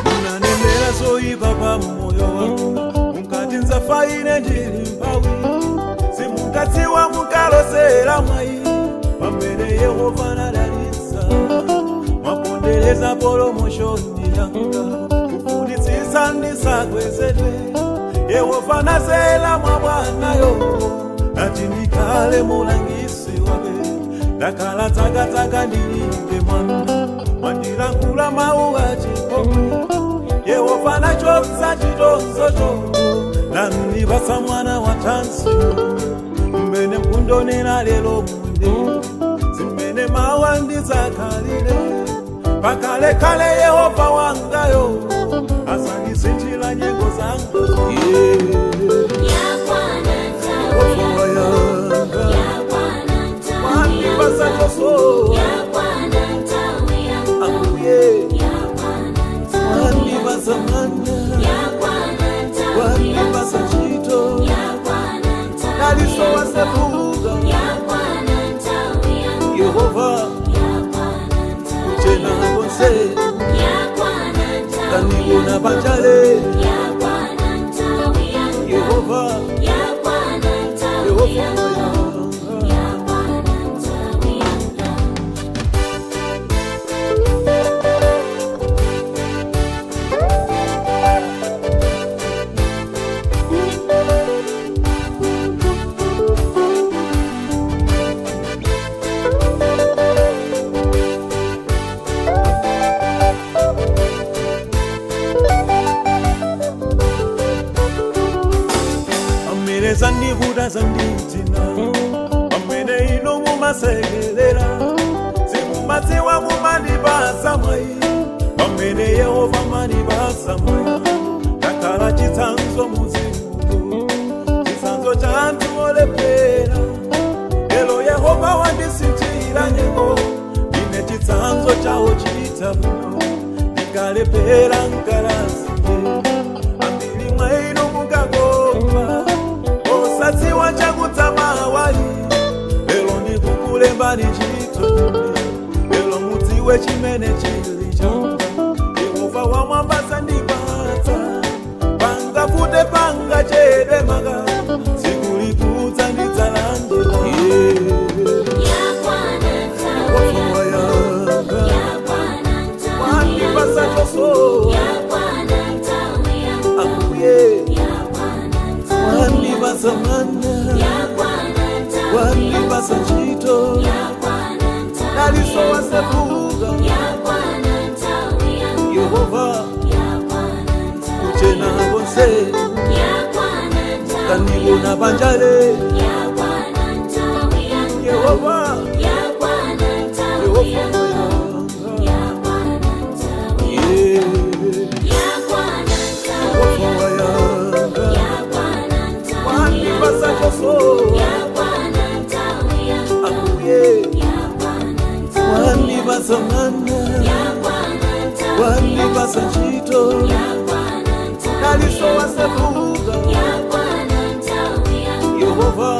Munanenera zoyipa pa moyo wanga, mukati nzafa ine ndili mpawi. Simunkadziwa munkalosera mwayi pamene Yehova nadalitsa. Mwapondereza promotion yanga, kufunitsitsa ndisakwezedwe. Yehova nazela mwa bwanayo nati ndikhale mulangizi wake. Ndakhala tsakatsaka ndilibe mwana, mwandilankhula mawu achipongwe. Yehova nachotsa chitonzocho nandipatsa mwana wa thanzi. Mmene mukundionera lero munde zimene mawa ndidzakhalire pakalekale. Yehova wangayo asandisinthira nyengo zanga, yeah. Yakwana nthawi. Yehova yanga Yakwana nthawi. wandipatsa chosowa. Yakwana nthawi yanga. Ambuye Yakwana nthawi. wandipatsa mwana, Yakwana nthawi. wandipatsa ntchito, Yakwana nthawi. dalitso wasefuka. Yakwana nthawi yanga. Yehova Yakwana nthawi. kuchena konse Yakwana nthawi. kandigona panjale. Yakwana nthawi yanga. Yehova, Yakwana nthawi Yehova yanga. yanga. Yakwana nthawi yanga. Pamene zandivuta zanditina, pamene inu mumasekerera, simumadziwa mumandipatsa mwayi pamene Yehova mandipatsa mwayi. Ndakhala chitsanzo muzimutu, chitsanzo cha anthu olephera. Lero Yehova wandisinthira nyengo, ndine chitsanzo chawo chita bwino. Ndikalephera nkalasi, ambiri mwa inu mukagomba osadziwa chakudzamawali. Lero ndikukulembani ntchito, lero mudziwe chimene chili changa. Yehova wamwamba sandipatsa, pangafute pangachedwe maka tsiku likudza ndidzalandira, yeah. Yakwana nthawi. Yehova yanga Yakwana nthawi. wandipatsa chosowa. Yakwana nthawi yanga. Ambuye Yakwana nthawi. wandipatsa mwana, Yakwana nthawi. wandipatsa ntchito, Yakwana nthawi. dalitso wasefuka. Yakwana nthawi yanga. Yehova Yakwana nthawi. kuchena konse Yakwana nthawi. kandigona panjale. Yakwana nthawi yanga. Yehova, Yakwana nthawi Yehova yanga. yanga. Yakwana nthawi. Yeah. Yakwana nthawi. Yehova yanga Yakwana nthawi. wandipatsa chosowa. Yakwana nthawi yanga. Ambuye Yakwana nthawi. wandipatsa mwana, Yakwana nthawi. wandipatsa ntchito, Yakwana nthawi. dalitso wasefuka. Yakwana nthawi yanga. Yehova.